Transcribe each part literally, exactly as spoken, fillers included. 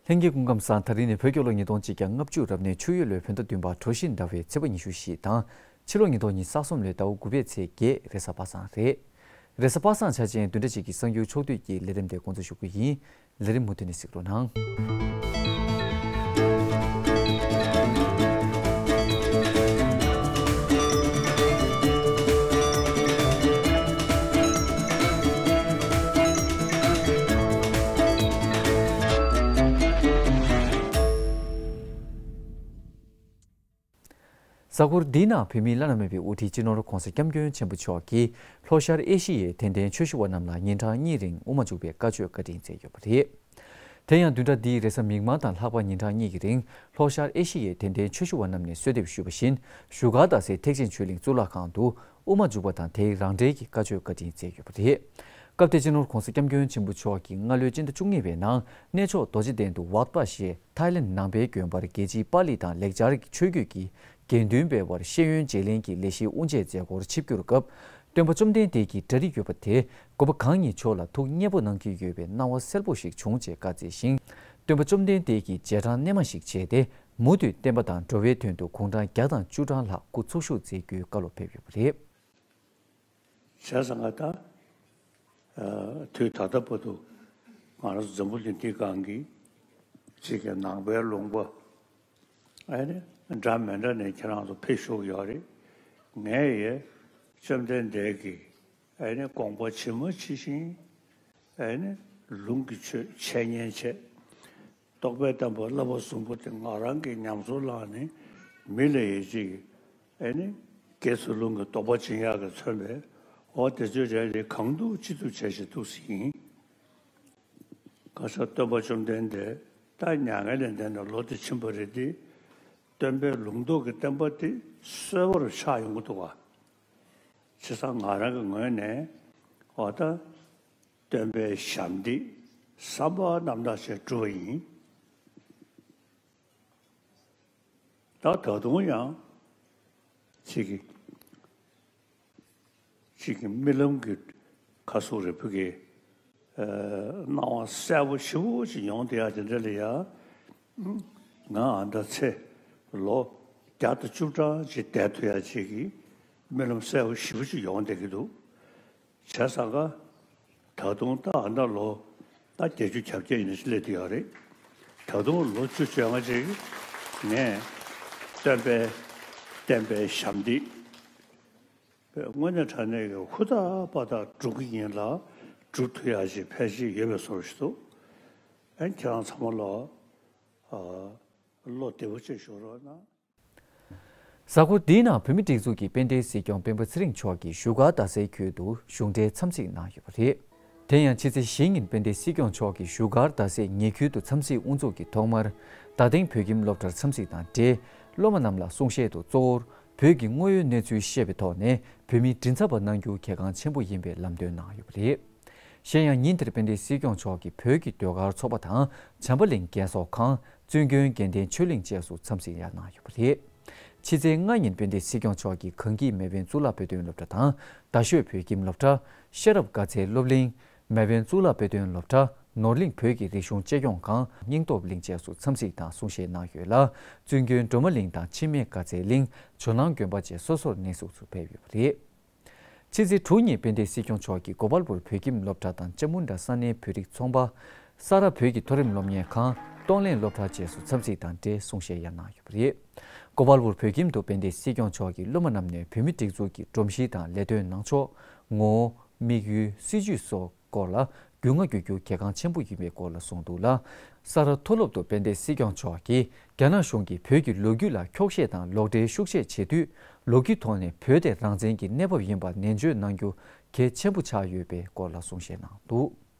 ལྷན་རྒྱས་སྐུ་ཁམས་བཟང་། ད་རིང་ནི་བོད་རྒྱལ་ལོ་ཉིས་སྟོང་གཅིག་བརྒྱ་ལྔ་བཅུ་རབ་གནས་ཆུ་ཡོས་ལོའི་བོད་ཟླ་བདུན་པ་གྲོ་བཞིན་ཟླ་བའི་ཚེས་པ་ཉི་ཤུ་བཞི་དང་། ཕྱི་ལོ་ཉིས་སྟོང་ཉི་ཤུ་རྩ་གསུམ་ལོའི་ཟླ་བ་དགུ་པའི་ཚེས་བརྒྱད། རེས་གཟའ་པ་སངས་རེད། རེས་གཟའ་པ་སངས་འཆར་ཅན་བདུན་ཕྲག་གཅིག་གི་གསར་འགྱུར་ཕྱོགས་བསྡུས་ཀྱི་ལས་རིམ་དེ་འགོ་འཛུགས་ཞུ་གི་ཡིན། ལས་རིམ་མུ་མཐུད་ནས་གཟིགས་རོགས་གནང་། གཟའ་འཁོར་འདིའི་ནང་བོད་མིའི་བླ་ན་མེད་པའི་དབུ་ཁྲིད་སྤྱི་ནོར་༧གོང་ས་༧སྐྱབས་མགོན་ཆེན་པོ་མཆོག་གིས་ལྷོ་ཤར་ཨེ་ཤི་ཡའི་དད་ལྡན་ཆོས་ཞུ་བ་རྣམས་ལ་ཉིན་གྲངས་གཉིས་རིང་དབུ་མ་འཇུག་པའི་བཀའ་ཆོས་བཀའ་དྲིན་སྩལ་ཡོད་པ་རེད། དེ་ཡང་བདུན་ཕྲག་འདིའི་རེས་གཟའ་མིག་དམར་དང་ལྷག་པ་ཉིན་གྲངས་གཉིས་ཀྱི་རིང་ལྷོ་ཤར་ཨེ་ཤི་ཡའི་དད་ལྡན་ཆོས་ཞུ་བ་རྣམས་ནས་གསོལ་འདེབས་ཞུས་པ་བཞིན་བཞུགས་སྒར་རྡ་སའི་ཐེག་ཆེན་ཆོས་གླིང་གཙུག་ལག་ཁང་དུ་དབུ་མ་འཇུག་པ་དང་དེའི་རང་འབྲེལ་གྱི་བཀའ་ཆོས་བཀའ་དྲིན་སྩལ་ཡོད་པ་རེད། སྐབས་དེར་སྤྱི་ནོར་༧གོང་ས་༧སྐྱབས་མགོན་ཆེན་པོ་མཆོག་གིས་སྔ་ལོའི་སྤྱི་ཟླ་བཅུ་གཉིས་པའི་ནང་གནས་མཆོག་རྡོ་རྗེ་གདན་དུ་ཝཱཊ་པ་ཞེས་ཐའི་ལེན་ནང་པའི་དགོན་པར་རྒྱལ་སྤྱིའི་པཱ་ལི་དང་ལེགས་སྦྱར་གྱི་ཆོས་བརྒྱུད་ཀྱི་དགེ་འདུན་སྤེལ་བར་ཤེས་ཡོན་བརྗེ་ལེན་གྱི་ལས་གཞིའི་དབུ་འབྱེད་མཛད་སྒོར་ཆིབས་བསྒྱུར་སྐབས། སྟོན་པ་བཅོམ་ལྡན་འདས་ཀྱི་གྲ་སྒྲིག་ཡོད་པ་དེ་དགོས་པ་གང་ཉིད་མཆོག་ལ་ཐུགས་མཉེས་པོ་གནང་གི་ཡོད་པའི་སྣང་བ་གསལ་པོ་ཞིག་བྱུང་ཅེས་བཀའ་སྩལ་ཞིང་། སྟོན་པ་བཅོམ་ལྡན་འདས་ཀྱི་རྗེས་འབྲང་རྣལ་མ་ཞིག་བྱས་ཏེ། མུ་མཐུད་བསྟན་པ་དང་འགྲོ་བའི་དོན་དུ་དགུང་གྲངས་བརྒྱ་དང་བཅུ་གྲངས་ལྷག་སྐུ་ཚོགས་ཞུགས་མཛད་རྒྱུའི་བཀའ་སློབ་ཕེབས་ཡོད་པ་རེད། བྱས་ཙང་ང་ད། ཨ། དུས་ད་ལྟ་བར་དུ་ང་རང་ཚོ་འཛམ་བུ་གླིང་འདིའི་སྒང་གི་གཅིག་གི་ནང་པའི་ལུང་པ། ཨ་ནི་འདྲ་མི་འདྲ་ནས་ཁྱེད་རང་ཚོ་ཕེབས་བཞུགས་ཡོད་རེད། ངས་ཡ་བཅོམ་ལྡན་འདས་ཀྱི་ཨ་ནི་དགོངས་པ་ཇི་མ་ཇི་བཞིན་ཨ་ནི་ལུང་གི་ཆོས་འཆད་ཉན་བྱས། རྟོགས་པའི་བསྟན་པ་བསླབ་པ་གསུམ་པོ་དེ་ང་རང་གིས་ཉམས་སུ་བླངས་ནས་མི་ལ་ཡི་ཅིག་ཨེ་ནི་དགེ་ཚུལ་སློང་གི་དོགས་པ་འབྱིན་ཡག་གིས་མཚོན་པའི་འོ་དེ་ཚོའི་རེ་རེ་གང་ཐུབ་ཅི་ཐུབ་བྱས་ཤིག་ཐུགས་སུ་ཡིན། ག་ས་སྟོན་པ་བཅོམ་ལྡན་འདས་ད་མྱ་ངན་ལས་འདས་ནས་ལོ་དེ་ཕྱིན་པ་རེད་དེ། སྟོན་པའི་ལུང་རྟོགས་ཀྱི་བསྟན་པ་དེ་གསལ་བོར་ཆགས་ཡོང་གི་འདུག་བ། བྱས་ཙང་ང་རང་གི་ངོས་ནས་འོ་ད། སྟོན་པའི་ཞབས་འདེགས་བསམ་པ་རྣམ་དག་ཅིག་བསྒྲུབས་པ་ཡིན། ད་ད་དུང་ཡང་གཅིག་གིས་གཅིག་གིས་རྨི་ལམ་གྱི་ཁ་སོ་རེ་ཕུ་གི་སྣང་བ་གསལ་པོ་ཞེ་པོ་ཅིག་ཡོང་བསྡད་ཡ་དེ་འདྲ་ལ་ཡ། ང་ཨ་ད་ཚེ་ལོ་བརྒྱ་དང་བཅུ་གྲངས་ཅིག་བསྡད་ཐུབ་ཡ་ཅིག་གི་རྨི་ལམ་གསལ་པོ་ཞེ་པོ་ཅིག་ཡོང་བསྡད་ཀྱི་འདུག་བྱས་ཙང་ཀ་ད་དུང་ད་ཨ་ད་ལོ་ད་བརྒྱད་ཅུ་གྱ་བརྒྱད་ཡིན་ན་སླེབས་བསྡད་ཡོད་རེད། ད་དུང་ལོ་བཅུ་བཅོ་ལྔ་ཅིག་ངས་སྟོན་པའི་བསྟན་པའི་ཞབས་འདེགས་དངོས་གནས་དྲང་གནས་ཀྱི་ཧུར་ཐག་པ་ཐག་སྒྲུབ་ཀྱི་ཡིན་ལ་སྒྲུབ་ཐུབ་ཡག་ཅིག་ཕལ་ཆེར་ཡོད་པའི་བཟོ་འདྲ་ཞིག་འདུག་ཨ་ཁྱེད་རང་ཚང་མ་ལ་ཨ་བློ་བདེ་པོ་བྱས་བཞུགས་རོགས་གནང་། གཟའ་འཁོར་འདིའི་ནང་བོད་མིའི་སྒྲིག་འཛུགས་ཀྱི་དཔལ་ལྡན་སྲིད་སྐྱོང་སྤེན་པ་ཚེ་རིང་མཆོག་གིས་བཞུགས་སྒར་རྡ་སའི་ཁུལ་དུ་གཞུང་འབྲེལ་འཚམས་གཟིགས་གནང་ཡོད་པ་རེད། དེ་ཡང་ཕྱི་ཚེས་བཞི་ཉིན་དཔལ་ལྡན་སྲིད་སྐྱོང་མཆོག་གིས་བཞུགས་སྒར་རྡ་སའི་ཉེ་ཁུལ་དུ་འཚམས་གཟིགས་དབུ་འཛུགས་ཀྱི་ཐོག་མར་རྡ་སྟེང་བོད་ཁྱིམ་སློབ་གྲྭར་འཚམས་གཟིགས་དང་འབྲེལ། སློབ་མ་རྣམས་ལ་གསུང་བཤད་དུ་གཙོ་བོར་བོད་ཀྱི་དངོས་ཡོད་གནས་ཚུལ་བཤད་པའི་ཐོག་ནས་བོད་མིའི་མགྲིན་ཚབ་པ་གནང་རྒྱུ་གལ་འགངས་ཆེན་པོ་ཡིན་པའི་ལམ་སྟོན་གནང་ཡོད་པ་རེད། གཞན་ཡང་ཉིན་དེར་དཔལ་ལྡན་སྲིད་སྐྱོང་མཆོག་གིས་བོད་ཀྱི་ཟློས་གར་ཚོགས་པ་དང་བྱམས་པ་གླིང་རྒན་གསོ་ཁང་། བཙུན་དགོན་དགེ་ལྡན་ཆོས་གླིང་བཅས་སུ་འཚམས་གཟིགས་ཡང་གནང་ཡོད་པ་རེད། ཕྱི་ཚེས་ལྔ་ཉིན་དཔལ་ལྡན་སྲིད་སྐྱོང་མཆོག་གིས་གངས་སྐྱིད་མེས་དབོན་གཙུག་ལག་དཔེ་སྟོན་སློབ་གྲྭ་དང་རྡ་ཤོད་བོད་ཁྱིམ་སློབ་གྲྭ། ཤེས་རབ་དགའ་ཚལ་སློབ་གླིང་། མེས་དབོན་གཙུག་ལག་དཔེ་སྟོན་སློབ་གྲྭ། ནོར་གླིང་བོད་ཀྱི་རིག་གཞུང་གཅེས་སྐྱོང་ཁང་། སྙིང་སྟོབས་གླིང་བཅས་སུ་འཚམས་གཟིགས་དང་གསུང་བཤད་གནང་ཡོད་ལ། བཙུན་དགོན་སྒྲོལ་མ་གླིང་དང་འཆི་མེད་དགའ་ཚལ་གླིང་། ཇོ་ནང་དགོན་པ་བཅས་སོ་སོར་གནས་གཟིགས་སུ་ཕེབས་ཡོད་པ་རེད། ཕྱི་ཚེས་དྲུག་ཉིན་དཔལ་ལྡན་སྲིད་སྐྱོང་མཆོག་གིས་གོ་པལ་པུར་བོད་ཁྱིམ་སློབ་གྲྭ་དང་ཅ་མུན་ཌ་ས་གནས་བོད་རིགས་ཚོང་པ། ས་རཱ་བོད་ཀྱི་མཐོ་རིམ་སློབ་གཉེར་ཁང་། གཏོང་ལེན་སློབ་གྲྭ་བཅས་སུ་འཚམས་གཟིགས་དང་འབྲེལ་གསུང་བཤད་ཡང་གནང་ཡོད་པ་རེད། གོ་པལ་པུར་བོད་ཁྱིམ་དུ་དཔལ་ལྡན་སྲིད་སྐྱོང་མཆོག་གིས་སློབ་མ་རྣམས་ནས་བོད་མིའི་སྒྲིག་འཛུགས་ཀྱི་སྒྲོམ་གཞི་དང་ལས་དོན་གནང་ཕྱོགས། ངོ་བོ། དམིགས་ཡུལ། སྲིད་ཇུས་སོགས་སྐོར་ལ་རྒྱུས་མངའ་རྒྱུག་རྒྱུ་གལ་འགངས་ཆེན་པོ་ཡིན་པའི་སྐོར་ལ་གསུངས་འདུག་ལ། ས་རཱ་མཐོ་སློབ་ཏུ་དཔལ་ལྡན་སྲིད་སྐྱོང་མཆོག་གིས་རྒྱ་ནག་གཞུང་གིས་བོད་ཀྱི་ལོ་རྒྱུས་ལ་འཁྱོག་བཤད་དང་ལོག་འགྲེལ་ཤུགས་ཆེ་བྱེད་དུས། ལོ་རྒྱུས་ཐོག་ནས་བོད་དེ་རང་བཙན་གྱི་གནས་བབ་ཡིན་པ་ནན་བརྗོད་གནང་རྒྱུ་གལ་ཆེན་པོ་ཆགས་ཡོད་པའི་སྐོར་ལ་གསུང་བཤད་གནང་འདུག་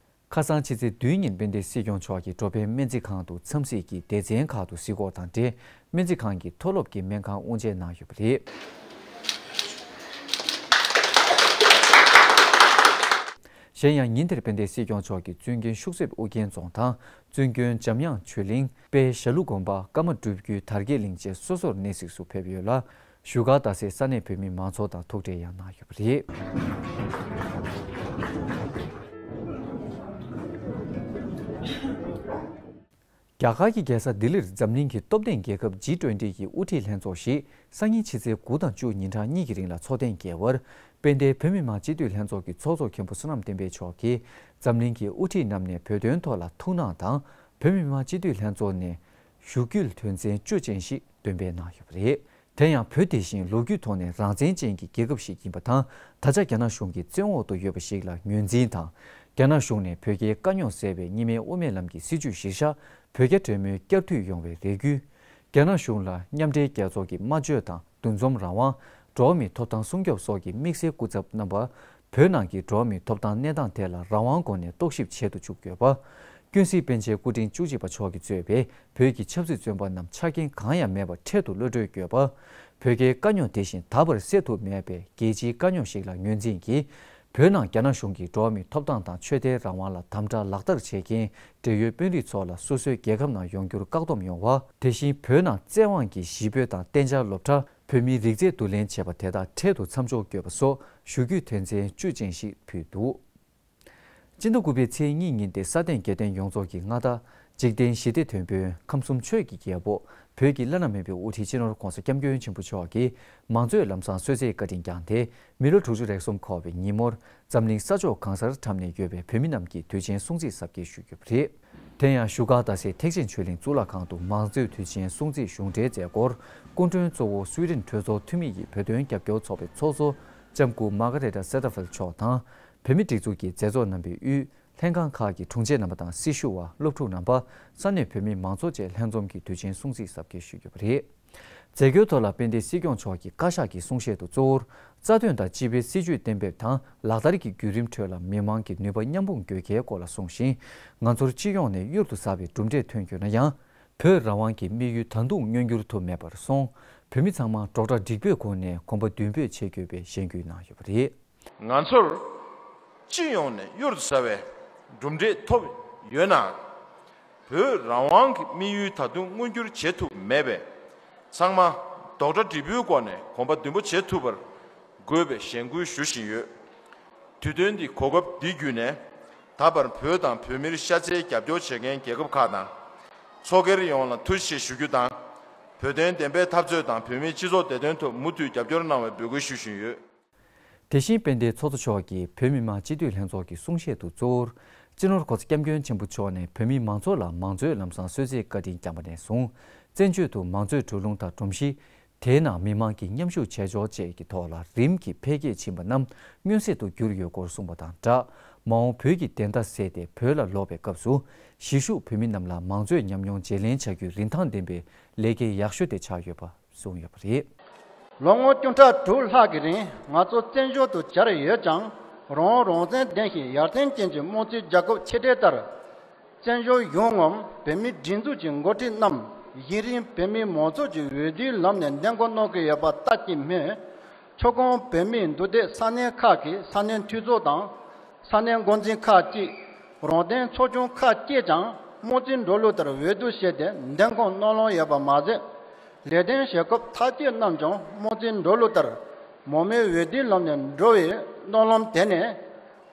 ཁ་སང་ཕྱི་ཚེས་བདུན་ཉིན་དཔལ་ལྡན་སྲིད་སྐྱོང་མཆོག་གིས་འགྲོ་ཕན་སྨན་རྩིས་ཁང་དུ་འཚམས་གཟིགས་ཀྱིས་སྡེ་ཚན་ཁག་ཏུ་གཟིགས་སྐོར་དང་འབྲེལ། སྨན་རྩིས་ཁང་གི་མཐོ་སློབ་ཀྱི་སྨན་ཁང་དབུ་འབྱེད་གནང་ཡོད་པ་རེད། གཞན་ཡང་ཉིན་དེར་དཔལ་ལྡན་སྲིད་སྐྱོང་མཆོག་གིས་བཙུན་དགོན་ཤུག་གསེབ་ཨུ་རྒྱན་རྫོང་དང་བཙུན་དགོན་འཇམ་དབྱངས་ཆོས་གླིང་། དཔལ་ཞྭ་ལུ་དགོན་པ། ཀརྨ་སྒྲུབ་བརྒྱུད་དར་རྒྱས་གླིང་བཅས་སོ་སོར་གནས་གཟིགས་སུ་ཕེབས་ཡོད་ལ། བཞུགས་སྒར་རྡ་སའི་ས་གནས་བོད་མི་མང་ཚོགས་དང་ཐུག་འཕྲད་ཡང་གནང་ཡོད་པ་རེད། རྒྱ་གར་གྱི་རྒྱལ་ས་ལྡི་ལིར་འཛམ་གླིང་གི་སྟོབས་ལྡན་རྒྱལ་ཁབ་ཇི་ཊུ་ཝེན་ཊི་གི་དབུ་ཁྲིད་ལྷན་ཚོགས་ཤིག་སང་ཉིན་ཕྱི་ཚེས་དགུ་དང་བཅུ་ཉིན་གྲངས་གཉིས་ཀྱི་རིང་ལ་འཚོགས་གཏན་འཁེལ་བར། དཔལ་ལྡན་བོད་མི་མང་སྤྱི་འཐུས་ལྷན་ཚོགས་ཀྱི་ཚོགས་གཙོ་མཁན་པོ་བསོད་ནམས་བསྟན་འཕེལ་མཆོག་གིས་འཛམ་གླིང་གི་དབུ་ཁྲིད་རྣམས་ནས་བོད་དོན་ཐོག་ལ་ཐུགས་སྣང་དང་། བོད་མི་མང་སྤྱི་འཐུས་ལྷན་ཚོགས་ནས་ཞུ་སྐུལ་དོན་ཚན་བཅུ་ཅན་ཞིག་འདོན་སྤེལ་གནང་ཡོད་པ་རེད། དེ་ཡང་བོད་དེ་བཞིན་ལོ་རྒྱུས་ཐོག་ནས་རང་བཙན་ཅན་གྱི་རྒྱལ་ཁབ་ཞིག་ཡིན་པ་དང་། ད་ཆ་རྒྱ་ནག་གཞུང་གི་བཙན་འོག་ཏུ་ཡོད་པ་ཞིག་ལ་ངོས་འཛིན་དང་། རྒྱ་ནག་གཞུང་ནས་བོད་རྒྱའི་དཀའ་རྙོག་སེལ་བའི་གཉིས་སྨན་དབུ་མའི་ལམ་གྱི་སྲིད་བྱུས་གཞིར་བཞག་བོད་རྒྱ་གྲོས་མོལ་བསྐྱར་མཐུད་ཡོང་བའི་རེ་སྐུལ། རྒྱ་ནག་གཞུང་ལ་མཉམ་འབྲེལ་རྒྱལ་ཚོགས་ཀྱི་སྨྲ་བརྗོད་དང་འདུ་འཛོམས་རང་དབང་། འགྲོ་བ་མིའི་ཐོབ་ཐང་སྲུང་སྐྱོབ་སོགས་ཀྱི་དམིགས་བསལ་སྐུ་ཚབ་རྣམ་པ། བོད་ནང་གི་འགྲོ་བ་མིའི་ཐོབ་ཐང་གནས་སྟངས་ཐད་ལ་རང་དབང་སྒོ་ནས་རྟོག་ཞིབ་བྱེད་དུ་བཅུག་དགོས་པ། ཀུན་གཟིགས་པཎ་ཆེན་སྐུ་ཕྲེང་བཅུ་གཅིག་པ་མཆོག་གིས་གཙོས་པའི་བོད་ཀྱི་ཆབ་སྲིད་བཙོན་པ་རྣམས་ཆ་རྐྱེན་གང་ཡང་མེད་པར་འཕྲལ་དུ་གློད་གྲོལ་དགོས་པ། བོད་རྒྱའི་དཀའ་རྙོག་དེ་བཞིན་ད་བར་སེལ་ཐུབ་མེད་པའི་རྒྱལ་སྤྱིའི་དཀའ་རྙོག་ཞིག་ལ་ངོས་འཛིན་གྱིས། བོད་ནང་རྒྱ་ནག་གཞུང་གིས་འགྲོ་བ་མིའི་ཐོབ་ཐང་དང་ཆོས་དད་རང་དབང་ལ་དམ་དྲག་ལག་བསྟར་བྱེད་མཁན་འབྲེལ་ཡོད་དཔོན་རིགས་ཚོ་ལ་སོ་སོའི་རྒྱལ་ཁབ་ནང་ཡོང་རྒྱུར་བཀག་སྡོམ་ཡོང་བ། དེ་བཞིན་བོད་ནང་བཙན་དབང་གིས་གཞིས་སྤོས་དང་གཏན་འཇགས་སློབ་གྲྭ། བོད་མིའི་རིགས་རྫས་བསྡུ་ལེན་བྱས་པ་དེ་དག་འཕྲལ་དུ་མཚམས་འཇོག་དགོས་པ་སོགས་ཞུ་རྒྱུའི་དོན་ཚན་བཅུ་ཅན་ཞིག་ཕུལ་འདུག་སྤྱི་ཟླ་དགུ་པའི་ཚེས་གཉིས་ཉིན་ཏེ་ས་སྟེང་རྒྱལ་བསྟན་ཡོངས་རྫོགས་ཀྱི་མངའ་བདག་འཇིག་རྟེན་ཞི་བདེའི་དོན་དཔོན་ཁམས་གསུམ་ཆོས་ཀྱི་རྒྱལ་པོ། བོད་ཀྱི་བླ་ན་མེད་པའི་དབུ་ཁྲིད་སྤྱི་ནོར་༧གོང་ས་༧སྐྱབས་མགོན་ཆེན་པོ་མཆོག་གིས་མང་གཙོའི་ལམ་བཟང་གསོལ་ཚིགས་བཀའ་དྲིན་བསྐྱངས་ཏེ། མི་ལོ་དྲུག་ཅུ་རེ་གསུམ་འཁོར་བའི་ཉིན་མོར། འཛམ་གླིང་ས་ཕྱོགས་གང་སར་འཁྲམ་ནས་ཡོད་པའི་བོད་མི་རྣམས་ཀྱིས་དུས་ཆེན་སྲུང་བརྩི་གཟབ་རྒྱས་ཞུས་ཡོད་པ་རེད། དེ་ཡང་བཞུགས་སྒར་རྡ་སའི་ཐེག་ཆེན་ཆོས་གླིང་གཙུག་ལག་ཁང་དུ་མང་གཙོའི་དུས་ཆེན་སྲུང་བརྩི་གཞུང་འབྲེལ་མཛད་སྒོར། སྐུ་མགྲོན་གཙོ་བོ་སུའེ་ཌེན་གྲོས་ཚོགས་འཐུས་མི་ཡི་བོད་དོན་རྒྱབ་སྐྱོར་ཚོགས་པའི་ཚོགས་གཙོ་ལྕམ་སྐུ་མཱ་ག་རེ་ཏཱ་སེ་ཏ་ཧྥེལ་མཆོག་དང་། བོད་མིའི་སྒྲིག་འཛུགས་ཀྱི་མཛད་གཙོ་རྣམ་པས་དབུས་ལྷན་ཁང་ཁག་གི་དྲུང་ཆེ་རྣམ་པ་དང་སྲི་ཞུ་བ། སློབ་ཕྲུག་རྣམ་པ། ས་གནས་བོད་མི་མང་ཚོགས་བཅས་ལྷན་འཛོམས་ཀྱིས་དུས་ཆེན་སྲུང་བརྩི་གཟབ་རྒྱས་ཞུས་ཡོད་པ་རེད། མཛད་སྒོའི་ཐོག་ལ་དཔལ་ལྡན་སྲིད་སྐྱོང་མཆོག་གིས་བཀའ་ཤག་གི་གསུང་བཤད་དུ་གཙོ་བོར། རྩ་དོན་དང་སྤྱི་པའི་སྲིད་བྱུས་གཏན་འབེབས་དང་ལག་བསྟར་གྱི་བརྒྱུད་རིམ་ཁྲོད་ལ་མི་མང་གི་ནུས་པ་མཉམ་སྤུངས་དགོས་གལ་སྐོར་ལ་གསུངས་ཤིང་། ང་ཚོར་སྤྱི་ཡོངས་ནས་གཡུར་དུ་ཟ་བའི་གྲུབ་འབྲས་ཐོན་གྱུར་ན་ཡང་། བོད་རང་དབང་གི་དམིགས་ཡུལ་ད་དུང་མངོན་འགྱུར་ཐུབ་མེད་པར་སོང་། བོད་མི་ཚང་མ་སྒྲོག་དྲ་འགྲིག་པོའི་སྒོ་ནས་གོམ་པ་མདུན་སྤོས་བྱེད་དགོས་པའི་ཞལ་བཀོད་གནང་ཡོད་པ་རེད། ང་ཚོར་སྤྱི་ཡོངས་ནས་གཡུར་དུ་ཟ་བའི་གྲུབ་འབྲས་ཐོབ་ཡོད་ནའང་། བོད་རང་དབང་གི་དམིགས་ཡུལ་ད་དུང་མངོན་འགྱུར་བྱེད་ཐུབ་མེད་པས། ཚང་མ་རྡོག་གྲ་འདྲིལ་བུའི་སྒོ་ནས་གོམ་པ་མདུན་སྤོ་བྱེད་ཐུབ་པར་དགོས་པའི་གཞེན་སྐུལ་ཞུ་བཞིན་ཡོད། དུས་སྟོན་འདི་གོ་སྐབས་འདི་བརྒྱུད་ནས། ད་བར་བོད་དང་བོད་མིར་ཤ་ཚའི་རྒྱབ་སྐྱོར་བྱེད་མཁན་རྒྱལ་ཁབ་ཁག་དང་། ཚོགས་སྒེར་ཡོངས་ལ་ཐུགས་རྗེ་ཆེ་ཞུ་རྒྱུ་དང་། བོད་དོན་བདེན་པའི་འཐབ་རྩོད་དང་བོད་མིའི་སྤྱི་ཚོགས་བདེ་དོན་ཐོག་མུ་མཐུད་རྒྱབ་སྐྱོར་གནང་བའི་འབོད་སྐུལ་ཞུ་བཞིན་ཡོད། དེ་བཞིན་དཔལ་ལྡན་ཚོགས་གཙོ་མཆོག་གིས་བོད་མི་མང་སྤྱི་འཐུས་ལྷན་ཚོགས་ཀྱི་གསུང་བཤད་དུ་གཙོ་བོར། སྤྱི་ནོར་༧གོང་ས་༧སྐྱབས་མགོན་ཆེན་པོ་མཆོག་ནས་བོད་མི་མང་ཚོགས་ལ་མང་གཙོའི་ལམ་བཟང་གསོལ་ཚིགས་བཀའ་དྲིན་བསྐྱངས་པ་ནས་བཟུང་། བཙན་བྱོལ་དུ་མང་གཙོའི་བགྲོ་གླེང་དང་སྒྲོམ་གཞི། དེའི་ནང་མི་མང་གི་མཉམ་ཞུགས་བྱས་འཇོག་བཅས་ཀྱི་ཐོག་ལ་རིམ་གྱིས་འཕེལ་རྒྱས་ཕྱིན་པ་རྣམས་མངོན་གསལ་དུ་གྱུར་ཡོད་སྐོར་གསུངས་པ་དང་སྦྲགས། མ་འོངས་བོད་ཀྱི་བདེན་མཐའ་གསལ་ཏེ་བོད་ལ་ལོག་པའི་སྐབས་སུ། གཞིས་བཞུགས་བོད་མི་རྣམས་ལ་མང་གཙོའི་ཉམས་མྱོང་བརྗེ་ལེན་བྱ་རྒྱུའི་རིན་ཐང་ལྡན་པའི་ལས་འགན་ཡག་ཤོས་དེ་ཆགས་ཡོད་པ། གསུངས་ཡོད་པ་རེད། ལོ་ངོ་བཅུ་ཕྲག་དྲུག་ལྷག་གི་རིང་ང་ཚོ་བཙན་བྱོལ་དུ་གྱར་ཡོད་ཀྱང་། རང་དབང་རང་བཙན་ལྡན་ཞིང་ཡར་ཐོན་ཅན་གྱི་དམངས་གཙོའི་རྒྱལ་ཁབ་ཆེ་གྲས་ལྟར། བཙན་བྱོལ་གཞུང་ངམ་བོད་མིའི་སྒྲིག་འཛུགས་ཀྱི་འགོ་ཁྲིད་རྣམས་གཞི་རིམ་བོད་མིའི་མང་ཚོགས་ཀྱི་འོས་བསྡུའི་ལམ་ནས་འདེམས་བསྐོ་གནང་གི་ཡོད་པ་ལྟར་གྱི་མོད། ཆུ་ཁོངས་བོད་མིའི་འདུས་སྡེ་ས་གནས་ཁག་གི་ས་གནས་འཐུས་ཚོགས་དང་། ས་གནས་འགོ་འཛིན་ཁག་ཅིག་རང་བདེན་ཚོགས་ཆུང་ཁག་བཅས་ཀྱང་དམངས་གཙོའི་འགྲོ་ལུགས་ལྟར་འོས་བསྡུ་བྱས་ཏེ་འདེམས་བསྐོ་གནང་ལོང་ཡོད་པ་མ་ཟད། ལས་དོན་བྱེད་སྐབས་ཐག་གཅོད་རྣམས་ཀྱང་དམངས་གཙོའི་འགྲོ་ལུགས་ལྟར་མང་མོས་འོས་བསྡུའི་ལམ་ནས་འགྲོ་བའི་གནང་ལམ་དེ་ནས།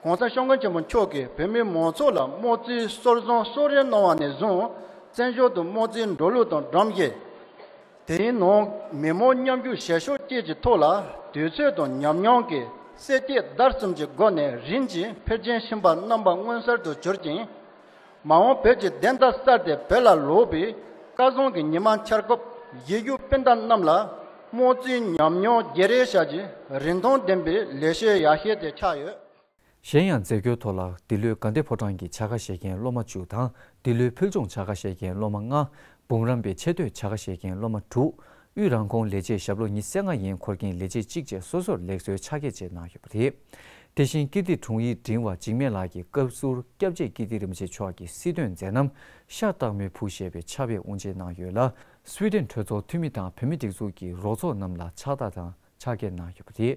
༸གོང་ས་༸སྐྱབས་མགོན་ཆེན་པོ་མཆོག་གིས་བོད་མིའི་མང་ཚོགས་ལ་དམངས་གཙོའི་སྲོལ་བཟང་གསོལ་རས་གནང་བ་ནས་བཟུང་། བཙན་བྱོལ་དུ་དམངས་གཙོའི་འགྲོ་ལུགས་དང་སྒྲོམ་གཞི། དེའི་ནང་མི་མང་མཉམ་ཞུགས་བྱེད་ཕྱོགས་བཅས་ཀྱི་ཐོག་ལ་དུས་ཚོད་དང་ཉམས་མྱོང་གི་གསལ་བསྐྱེད་བརྡར་གསུམ་གྱི་སྒོ་ནས་རིམ་གྱིས་འཕེལ་རྒྱས་ཕྱིན་པ་རྣམ་པ་མངོན་གསལ་དུ་གྱུར་ཅིང་། མ་འོངས་བོད་ཀྱི་བདེན་མཐའ་གསལ་ཏེ་བོད་ལ་ལོག་པའི་སྐལ་བཟང་གི་ཉི་མ་འཆར་སྐབས་གཞིས་བཞུགས་སྤུན་ཟླ་རྣམས་ལ་དམངས་གཙོའི་ཉམས་མྱོང་བརྗེ་རེས་བྱ་རྒྱུའི་རིན་ཐང་ལྡན་པའི་ལས་བྱེད་ཡག་ཤོས་དེ་ཆགས་ཡོད། གཞན་ཡང་མཛད་སྒོའི་ཐོག་ལ་འདི་ལོའི་དགའ་ལྡན་ཕོ་བྲང་གི་བྱ་དགའ་བཞེས་མཁན་སློབ་མ་བཅུ་དང་འདི་ལོའི་ཕུལ་བྱུང་བྱ་དགའ་བཞེས་མཁན་སློབ་མ་ལྔ། འབུམ་རམས་པའི་ཆེ་བསྟོད་བྱ་དགའ་བཞེས་མཁན་སློབ་མ་དྲུག་དབུས་རང་ཁོངས་ལས་བྱེད་ཞབས་ལོ་ཉི་ཤུ་རྩ་ལྔ་ཡན་འཁོར་མཁན་ལས་བྱེད་གཅིག་བཅས་སོ་སོར་ལེགས་གསོལ་ཕྱག་འཁྱེར་བཅས་གནང་ཡོད་པ་རེད། དེ་བཞིན་ཀིརྟི་དྲུང་ཡིག་འབྲིང་བ་འཇིགས་མེད་ལགས་ཀྱིས་བཀའ་ཟུར་སྐྱབས་རྗེ་ཀིརྟི་རིན་པོ་ཆེ་མཆོག་གི་སྲིད་དོན་མཛད་རྣམ་ཤ་སྟག་མོའི་བུ་ཞེས་པའི་ཕྱག་དཔེ་དབུ་འབྱེད་གནང་ཡོད་ལ། སུའེ་ཌེན་གྲོས་ཚོགས་འཐུས་མི་དང་བོད་མིའི་སྒྲིག་འཛུགས་ཀྱི་རོགས་ཚོགས་རྣམས་ལ་ཕྱག་རྟགས་དང་ཕྱག་འཁྱེར་གནང་ཡོད་པ་རེད།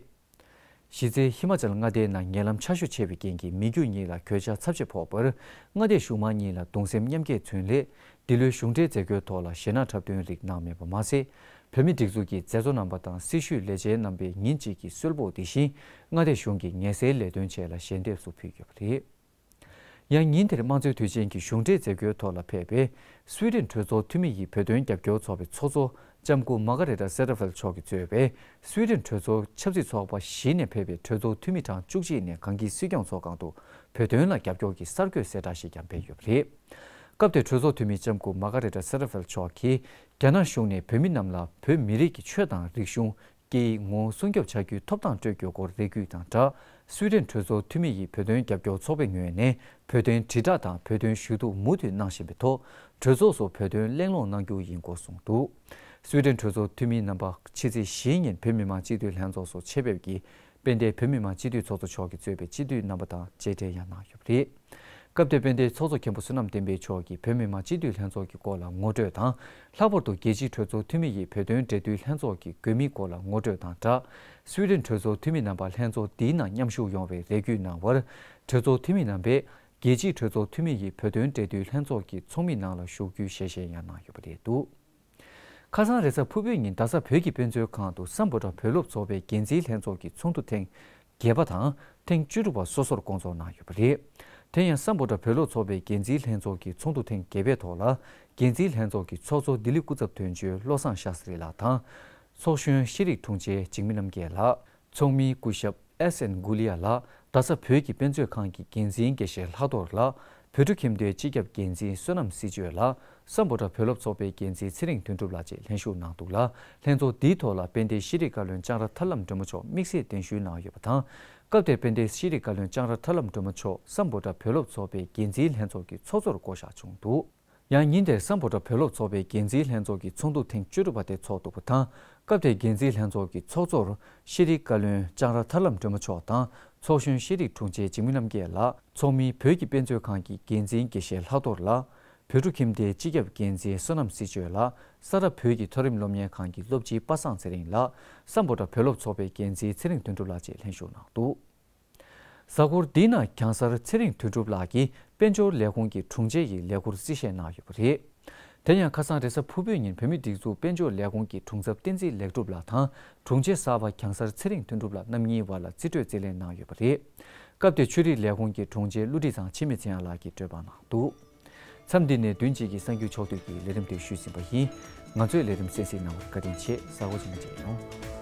གཞི་རྩའི་ཧི་མ་ཅལ་མངའ་སྡེའི་ནང་ཉེ་ལམ་ཆར་ཞོད་ཆེ་བའི་རྐྱེན་གྱིས་མི་རྒྱུ་གཉིས་ལ་གོད་ཆག་ཚབས་ཆེ་ཕོག་པར། མངའ་སྡེའི་གཞུང་མང་གཉིས་ལ་གདུང་སེམས་མཉམ་སྐྱེད་མཚོན་སླད། འདི་ལོའི་གཞུང་འབྲེལ་མཛད་སྒོའི་ཐོག་ལ་གཞས་སྣ་འཁྲབ་སྟོན་རིགས་གནང་མེད་པ་མ་ཟད། བོད་མིའི་སྒྲིག་འཛུགས་ཀྱི་མཛད་གཙོ་རྣམ་པ་དང་སྲི་ཞུའི་ལས་བྱེད་རྣམ་པས་ཉིན་གཅིག་གི་གསོལ་ཕོགས་དེ་བཞིན། མངའ་སྡེ་གཞུང་གི་ངལ་སེལ་ལས་དོན་བཅས་ལ་ཞལ་འདེབས་སུ་ཕུལ་ཡོད་པ་རེད། ཡང་ཉིན་དེར་དམངས་གཙོའི་དུས་ཆེན་གྱི་གཞུང་འབྲེལ་མཛད་སྒོའི་ཐོག་ལ་ཕེབས་པའི་སུའེ་ཏེན་གྲོས་ཚོགས་འཐུས་མི་ཡི་བོད་དོན་རྒྱབ་སྐྱོར་ཚོགས་པའི་ཚོགས་གཙོ་ལྕམ་སྐུ་མ་ག་རེ་ཏྲ་སེ་ཏྲ་ཧྥེལ་མཆོག་གིས་གཙོས་པའི་སུའེ་ཏེན་གྲོས་ཚོགས་ཆབ་སྲིད་ཚོགས་པ་བཞི་ནས་ཕེབས་པའི་གྲོས་ཚོགས་འཐུས་མི་གྲངས་བཅུ་གཅིག་ནས་གངས་སྐྱིད་སྲིད་སྐྱོང་ཚོགས་ཁང་དུ་བོད་དོན་ལ་རྒྱབ་སྐྱོར་གྱི་གསར་འགོད་གསལ་བསྒྲགས་ཤིག་ཀྱང་སྤེལ་ཡོད་པ་རེད། སྐབས་དེར་གྲོས་ཚོགས་འཐུས་མི་ལྕམ་སྐུ་མ་ག་རེ་ཏྲ་སེ་ཏྲ་ཧྥེལ་མཆོག་གིས་རྒྱ་ནག་གཞུང་ནས་བོད་མི་རྣམས་ལ་བོད་མི་རིགས་ཀྱི་ཆོས་དང་རིག་གཞུང་། སྐད་ཡིག་ངོ་བོ་སྲུང་སྐྱོབ་བྱ་རྒྱུའི་ཐོབ་ཐང་སྤྲོད་རྒྱུའི་སྐོར་རེ་སྐུལ་དང་སྦྲགས། སུའེ་ཏེན་གྲོས་ཚོགས་འཐུས་མི་ཡི་བོད་དོན་རྒྱབ་སྐྱོར་ཚོགས་པའི་ངོས་ནས་བོད་དོན་དྲིལ་བསྒྲགས་དང་བོད་དོན་ཞུ་གཏུག་མུ་མཐུད་གནང་བཞིན་པའི་ཐོག་གྲོས་ཚོགས་སུ་བོད་དོན་གླེང་སློང་གནང་རྒྱུ་ཡིན་སྐོར་གསུངས་འདུག་སུའེ་ཏེན་གྲོས་ཚོགས་འཐུས་མི་རྣམ་པ་ཕྱི་ཚེས་བཞིའི་ཉིན་བོད་མི་མང་སྤྱི་འཐུས་ལྷན་ཚོགས་སུ་ཆེད་ཕེབས་ཀྱིས་དཔལ་ལྡན་བོད་མི་མང་སྤྱི་འཐུས་ཚོགས་གཙོ་མཆོག་གིས་གཙོས་པའི་སྤྱི་འཐུས་རྣམ་པ་དང་མཇལ་འཕྲད་ཡང་གནང་ཡོད་པ་རེད། སྐབས་དེར་དཔལ་ལྡན་ཚོགས་གཙོ་མཁན་པོ་བསོད་ནམས་བསྟན་འཕེལ་མཆོག་གིས་བོད་མི་མང་སྤྱི་འཐུས་ལྷན་ཚོགས་ཀྱི་སྐོར་ལ་ངོ་སྤྲོད་དང་། ལྷག་པར་དུ་རྒྱལ་སྤྱིའི་གྲོས་ཚོགས་འཐུས་མི་ཡིས་བོད་དོན་འབྲེལ་མཐུད་ལྷན་ཚོགས་ཀྱི་དགོས་དམིགས་སྐོར་ལ་ངོ་སྤྲོད་དང་སྦྲགས། སུའེ་ཏེན་གྲོས་ཚོགས་འཐུས་མི་རྣམ་པ་ལྷན་ཚོགས་འདིའི་ནང་མཉམ་ཞུགས་ཡོང་བའི་རེ་སྐུལ་གནང་བར། གྲོས་ཚོགས་འཐུས་མི་རྣམ་པས་རྒྱལ་སྤྱིའི་གྲོས་ཚོགས་འཐུས་མི་ཡིས་བོད་དོན་འབྲེལ་མཐུད་ལྷན་ཚོགས་ཀྱི་ཚོགས་མི་ནང་ལ་ཞུགས་རྒྱུའི་ཞལ་བཞེས་ཡང་གནང་ཡོད་པ་རེད་འདུག་ཁ་སང་རེས་གཟའ་ཕུར་བུའི་ཉིན་རྡ་ས་བོད་ཀྱི་དཔེ་མཛོད་ཁང་དུ་སམ་བྷོ་ཊ་བོད་སློབ་ཚོགས་པའི་འགན་འཛིན་ལྷན་ཚོགས་ཀྱི་ཚོགས་འདུ་ཐེངས་བརྒྱད་པ་དང་ཐེངས་བཅུ་དྲུག་པ་སོ་སོར་བསྐོང་ཚོགས་གནང་ཡོད་པ་རེད། དེ་ཡང་སམ་བྷོ་ཊ་བོད་སློབ་ཚོགས་པའི་འགན་འཛིན་ལྷན་ཚོགས་ཀྱི་ཚོགས་འདུ་ཐེངས་བརྒྱད་པའི་ཐོག་ལ་འགན་འཛིན་ལྷན་ཚོགས་ཀྱི་ཚོགས་གཙོ་ལྡི་ལི་སྐུ་ཚབ་དོན་གཅོད་བློ་བཟང་ཤཱ་སྟྲི་ལགས་དང་། ཚོགས་གཞོན་ཤེས་རིག་དྲུང་ཆེ་འཇིགས་མེད་རྣམ་རྒྱལ་ལགས། ཚོགས་མི་སྐུ་ཞབས་ཨེས་ཨེན་གུ་ལི་ཡ་ལགས། རྡ་ས་བོད་ཀྱི་དཔེ་མཛོད་ཁང་གི་འགན་འཛིན་དགེ་བཤེས་ལྷག་རྡོར་ལགས། བོད་ཕྲུག་ཁྱིམ་སྡེའི་སྤྱི་ཁྱབ་འགན་འཛིན་བསོད་ནམས་སྲི་གཅོད་ལགས། སམ་བྷོ་ཊ་བོད་སློབ་ཚོགས་པའི་འགན་འཛིན་ཚེ་རིང་དོན་གྲུབ་ལགས་བཅས་ལྷན་ཞུགས་གནང་འདུག་ལ། ལྷན་ཚོགས་འདིའི་ཐོག་ལ་དཔལ་ལྡན་ཤེས་རིག་བཀའ་བློན་ལྕང་ར་ཐར་ལམ་སྒྲོལ་མ་མཆོག་དམིགས་བསལ་གདན་ཞུ་གནང་ཡོད་པ་དང་། སྐབས་དེར་དཔལ་ལྡན་ཤེས་རིག་བཀའ་བློན་ལྕང་ར་ཐར་ལམ་སྒྲོལ་མ་མཆོག་སམ་བྷོ་ཊ་བོད་སློབ་ཚོགས་པའི་འགན་འཛིན་ལྷན་ཚོགས་ཀྱི་ཚོགས་གཙོར་བསྐོ་གཞག་བྱུང་འདུག་ཡང་ཉིན་དེར་སམ་བྷོ་ཊ་བོད་སློབ་ཚོགས་པའི་འགན་འཛིན་ལྷན་ཚོགས་ཀྱི་ཚོགས་འདུ་ཐེངས་བཅུ་དྲུག་པ་དེ་ཚོགས་འདུག་པ་དང་། སྐབས་དེའི་འགན་འཛིན་ལྷན་ཚོགས་ཀྱི་ཚོགས་གཙོར་ཤེས་རིག་བཀའ་བློན་ལྕང་ར་ཐར་ལམ་སྒྲོལ་མ་མཆོག་དང་། ཚོགས་གཞོན་ཤེས་རིག་དྲུང་ཆེ་འཇིགས་མེད་རྣམ་རྒྱལ་ལགས། ཚོགས་མི་བོད་ཀྱི་དཔེ་མཛོད་ཁང་གི་འགན་འཛིན་དགེ་བཤེས་ལྷག་རྡོར་ལགས། བོད་ཕྲུག་ཁྱིམ་སྡེའི་སྤྱི་ཁྱབ་འགན་འཛིན་བསོད་ནམས་སྲི་གཅོད་ལགས། ས་རཱ་བོད་ཀྱི་མཐོ་རིམ་སློབ་གཉེར་ཁང་གི་སློབ་སྤྱི་པ་སངས་ཚེ་རིང་ལགས། སམ་བྷོ་ཊ་བོད་སློབ་ཚོགས་པའི་འགན་འཛིན་ཚེ་རིང་དོན་གྲུབ་ལགས་བཅས་ལྷན་ཞུགས་གནང་འདུག་གཟའ་འཁོར་འདིའི་ནང་གྱང་གསར་ཚེ་རིང་དོན་གྲུབ་ལགས་ཀྱིས་དཔལ་འབྱོར་ལས་ཁུངས་ཀྱི་དྲུང་ཆེ་ཡི་ལས་ཁུར་རྩིས་བཞེས་གནང་ཡོད་པ་རེད། དེ་ཡང་ཁ་སང་རེས་གཟའ་ཕུར་བུའི་ཉིན་བོད་མིའི་སྒྲིག་འཛུགས་དཔལ་འབྱོར་ལས་ཁུངས་ཀྱི་དྲུང་ཚབ་བསྟན་འཛིན་ལེགས་གྲུབ་ལགས་དང་དྲུང་ཆེ་གསར་པ་གྱང་གསར་ཚེ་རིང་དོན་གྲུབ་ལགས་རྣམ་གཉིས་བར་ལ་རྩིས་སྤྲོད་རྩིས་ལེན་གནང་ཡོད་པ་རེད། སྐབས་དེར་ཆོས་རིག་ལས་ཁུངས་ཀྱི་དྲུང་ཆེ་བློ་གྲོས་ཚང་འཆི་མེད་ཚེ་དབྱངས་ལགས་ཀྱིས་སྤྲོད་པ་གནང་འདུག་མཚམས་འདི་ནས་བདུན་གཅིག་གི་གསར་འགྱུར་ཕྱོགས་བསྡུས་ཀྱི་ལས་རིམ་དེ་ཞུས་ཟིན་པ་ཡིན། ང་ཚོའི་ལས་རིམ་གསན་གཟིགས་གནང་བར་བཀའ་དྲིན་ཆེ། གཟའ་འཁོར་རྗེས་མ་མཇལ་ཡོང་།